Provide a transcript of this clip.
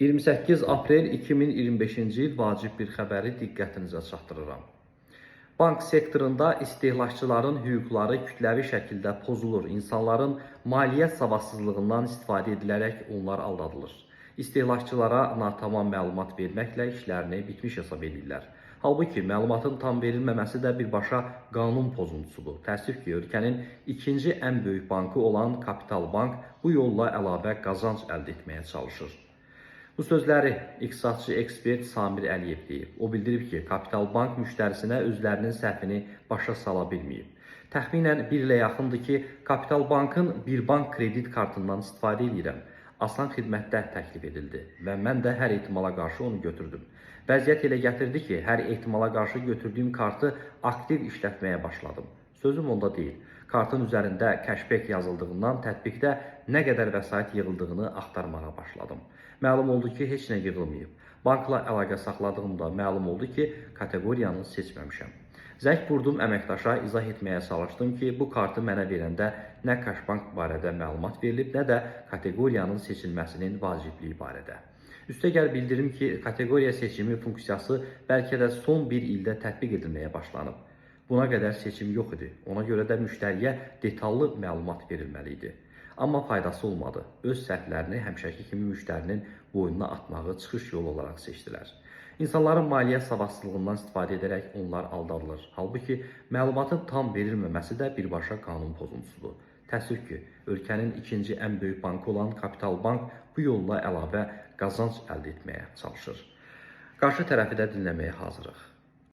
28 aprel 2025-ci il vacib bir xəbəri diqqətinizə çatdırıram. Bank sektorunda istehlakçıların hüquqları kütləvi şəkildə pozulur. İnsanların maliyyə savadsızlığından istifadə edilərək onlar aldadılır. İstehlakçılara natamam məlumat verməklə işlərini bitmiş hesab edirlər. Halbuki məlumatın tam verilməməsi də birbaşa qanun pozuntusudur. Təəssüf ki, ölkənin ikinci ən böyük bankı olan Kapital Bank bu yolla əlavə qazanc əldə etməyə çalışır. Bu sözləri iqtisadçı ekspert Samir Əliyev deyib. O bildirib ki, Kapital Bank müştərisinə özlərinin səhvini başa sala bilməyib. Təxminən bir ilə yaxındır ki, Kapital Bankın bir bank kredit kartından istifadə edirəm. Asan xidmətdə təklif edildi və mən də hər ehtimala qarşı onu götürdüm. Vəziyyət elə gətirdi ki, hər ehtimala qarşı götürdüyüm kartı aktiv işlətməyə başladım. Sözüm onda deyil. Kartın üzərində cashback yazıldığından tətbiqdə nə qədər vəsait yığıldığını axtarmağa başladım. Məlum oldu ki, heç nə yığılmayıb. Bankla əlaqə saxladığımda məlum oldu ki, kateqoriyanı seçməmişəm. Zəng vurdum əməkdaşa, izah etməyə çalışdım ki, bu kartı mənə verəndə nə cashbank barədə məlumat verilib, nə də kateqoriyanın seçilməsinin vacibliyi barədə. Üstəgəl bildirim ki, kateqoriya seçimi funksiyası bəlkə də son bir ildə tətbiq edilməyə başlanıb. Buna qədər seçim yox idi. Ona görə də müştəriyə detallı məlumat verilməli idi. Amma faydası olmadı. Öz səhvlərini həmişəki kimi müştərinin boynuna atmağı çıxış yolu olaraq seçdilər. İnsanların maliyyə savadsızlığından istifadə edərək onlar aldadılır. Halbuki məlumatın tam verilməməsi də birbaşa qanun pozuntusudur. Təəssüf ki, ölkənin ikinci ən böyük bankı olan Kapital Bank bu yolla əlavə qazanc əldə etməyə çalışır. Qarşı tərəfi də dinləməyə hazırıq.